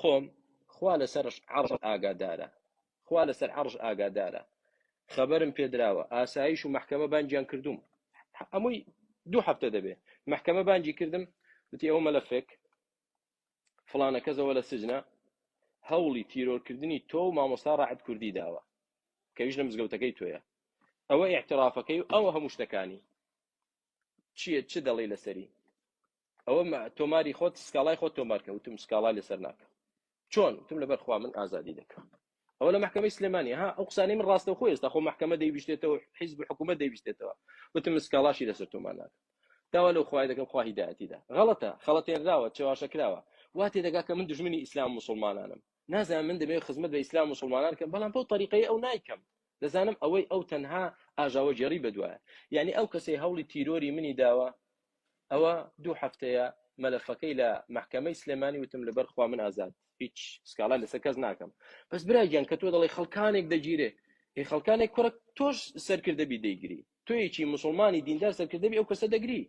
خۆم خوا لەسەر عەرش ئاگادارە خوا لەسەر عەرش ئاگادارە خەبەرم پێدراوە ئاسایش و مەحکەمە بانگیان کردوم هەمووی دوو هەفتە دەبێ مەحکەمە بانگی کردم وتی ئەوە مەلەفێک فڵانە کەسەوە لە سجنە هەوڵی تیرۆرکردنی تۆ و مامۆستا ڕاعد کوردی داوە کەویش لە مزگەوتەکەی تۆیە ئەوە اعترافەکەی و ئەوە هەموو شتەکانی چییە چ دەڵێی لەسەری ئەوە تۆماری خۆت سکاڵای خۆت تۆمارکە وتم سکاڵای لەسەر ناکە چۆن وتم لەبەر خوا من ئازادی دەکەم ئەوە لە محکمەی سلێمانی ها ئەو قسانەی من ڕاستە خۆ ئێستا خۆ محکمە دەیبیستێتەوە حیزب حکوومەت دەیبیستێتەوە وتم سکاڵاشی لەسەر تۆمار ناکەم داوا لەو خوای دەکەم خوا هیدایەتیدا غەڵەتە خەڵەتێنراوە چەواشە کراوە وا تێدەگا کە من دژمنی ئیسلام مسلمانانم نازانم من دەمەوێت خزمەت بە ئیسلام مسلمانان کەم بەڵام بەو طریقەی ئەو نایکەم دەزانم ئەوەی ئەو تەنها ئاژاوەگێڕی بەدوایە یعنی ئەو کەسەی هەوڵی تیرۆری منی داوە ئەوە دوو هەفتەیە مەلەفەکەی لە محکمەی سلێمانی وتم لەبەر خوا من ئازاد هیچ سکاڵا لەسەر کەس ناکەم بەس برا گیان کە تۆ دەڵێ خەڵکانێک دەگیرێ ئێ خەڵکانێک کوڕە تۆش سەرکردەبی دەیگری تۆیەکی مسلمانی دیندار سەرکردەبی ئەو کەسە دەگری.